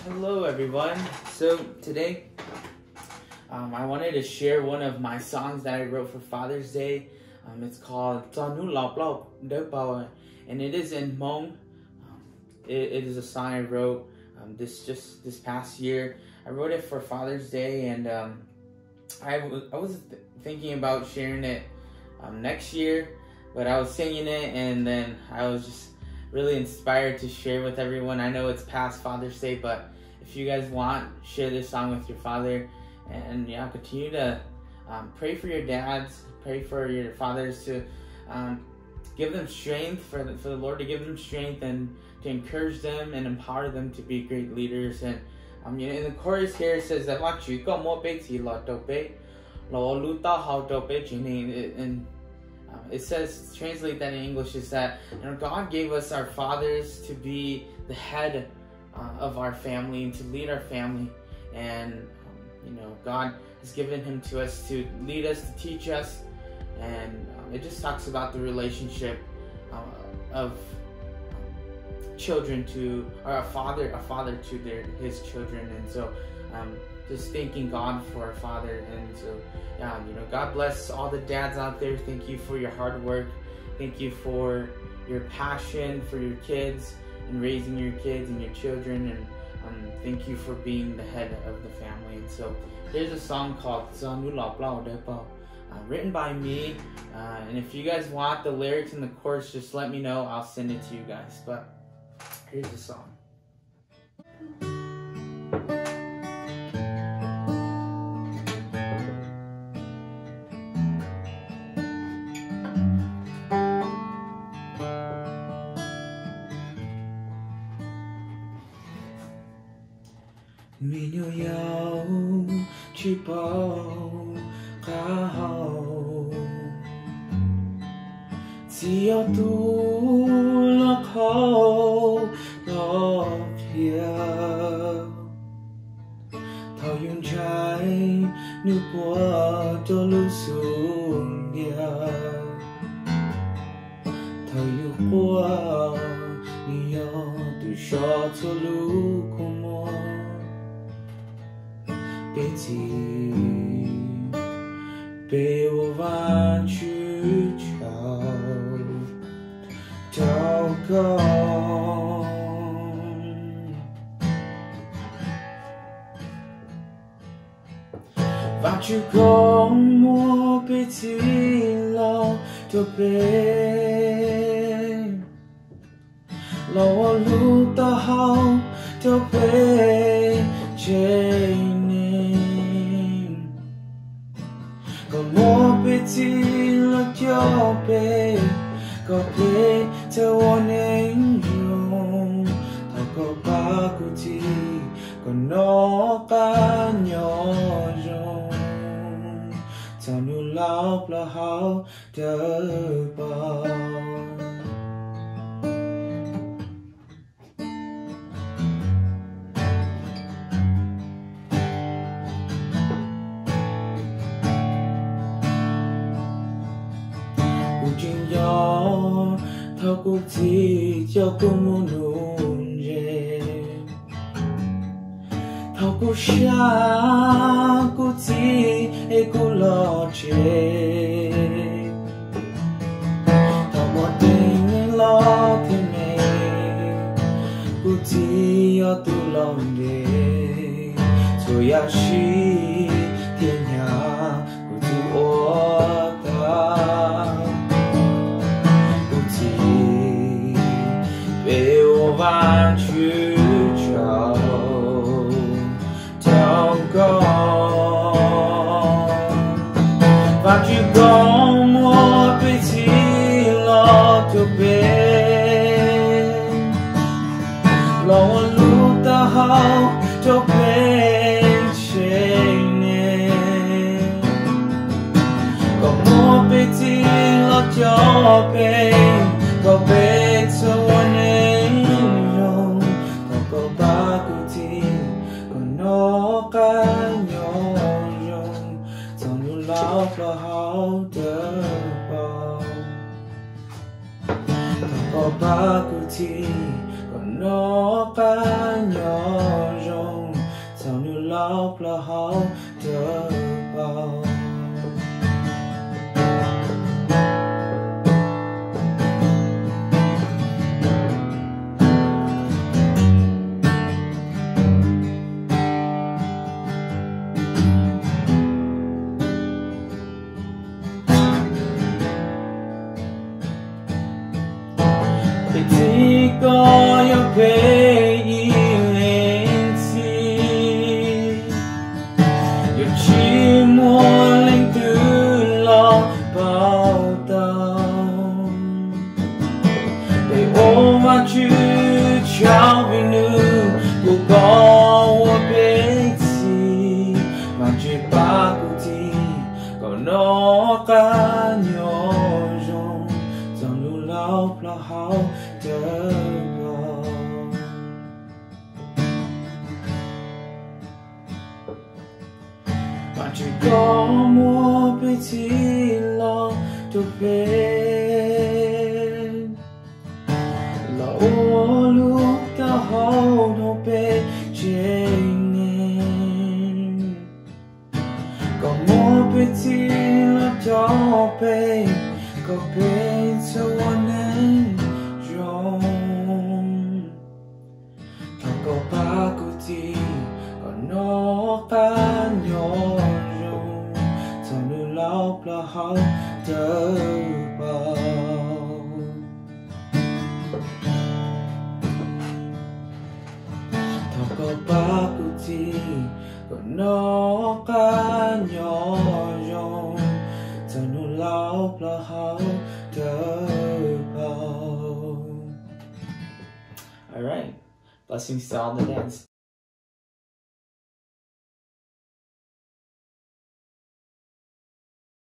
Hello, everyone. So today, um, I wanted to share one of my songs that I wrote for Father's Day. Um, it's called Txog Hnub Laus Plaub Dawb Paug, and it is in Hmong. Um, it, it is a song I wrote, um, this, just this past year. I wrote it for Father's Day, and, um, I w- I was th- thinking about sharing it, um, next year, but I was singing it, and then I was just really inspired to share with everyone. I know it's past Father's Day, but if you guys want, share this song with your father, and, yeah, continue to, um, pray for your dads, pray for your fathers to, um, give them strength, for the, for the Lord to give them strength and to encourage them and empower them to be great leaders. And, um, you know, in the chorus here, it says that Vajtswv, koj muab peb txiv los rau peb, los ua lub taub hau rau peb tsev neeg. And, um, it says, translate that in English, is that, you know, God gave us our fathers to be the head, uh, of our family and to lead our family. And, um, you know, God has given him to us to lead us, to teach us. And, um, it just talks about the relationship, um, of, um, children to, or a father, a father to their, his children. And so, um, just thanking God for a father. And so, yeah, you know, God bless all the dads out there. Thank you for your hard work. Thank you for your passion for your kids and raising your kids and your children. And, um, thank you for being the head of the family. And so there's a song called Txog Hnub Laus Plaub Dawb Paug, uh, written by me. Uh, and if you guys want the lyrics and the chords, just let me know. I'll send it to you guys. But here's the song. Me nyuam yaus tsis paub qab hau, txiv ob tug los qhau los qhia. Thaum yus ntshai, nws puas rau lub xub ntiag. Thaum yus quaj, nws yog tus so txhua lub kua muag. Peb txiv, peb ua Vajtswv tsaug rau koj. Vajtswv, koj muab peb txiv los rau peb, los ua lub taub hau rau peb tsev neeg. Koj muab peb txiv los coj peb, kom peb txawj ua neeg zoo. Thov koj pab kuv txiv kom noj qab nyob zoo txog hnub laus plaub hau dawb paug. Kuv tseem nco thaum kuv txiv coj kuv mus nuv ntses. Thaum kuv sab kuv txiv es kuv los tsev, thaum muaj teeb meem los thiab me, kuv txiv yog tus los ntes. Txhua yam sib thiab hnyav kuv txiv ua tag. Kuv txiv, peb ua Vajtswv tsaug rau koj. Vajtswv, koj muab peb txiv los rau peb, los ua lub taub hau rau peb tsev neeg. Koj muab peb txiv los coj peb, kom peb txawj ua neeg zoo. Thov koj pab kuv txiv kom noj qab nyob zoo txog hnub laus plaub hau dawb paug. Thov koj pab kuv txiv kom noj qab nyob zoo. laub plaub hau tawg paug. Peb txij ko yog peb ib leeg txhij, yog tsis muaj leej twg los pauv tau. Peb ua Vajtswv tsaug vim nws pub koj ua peb txhij. Vajtswv pab kuv txhij kom noj qab nyob zoo txog lub laub plaub hau tawg paug. Vajtswv koj muab peb txhij los rau peb, los ua lub taub hau rau peb tsev neeg. Koj muab peb txhij los coj peb kom peb txhua neeg zoo. Thov koj pab kuv txhij kom noj qab nyob zoo txog lub laub plaub hau tawg paug. Thov koj pab kuv txhij kom noj qab nyob zoo txog lub laub plaub hau tawg paug. All right, blessings to all the dads.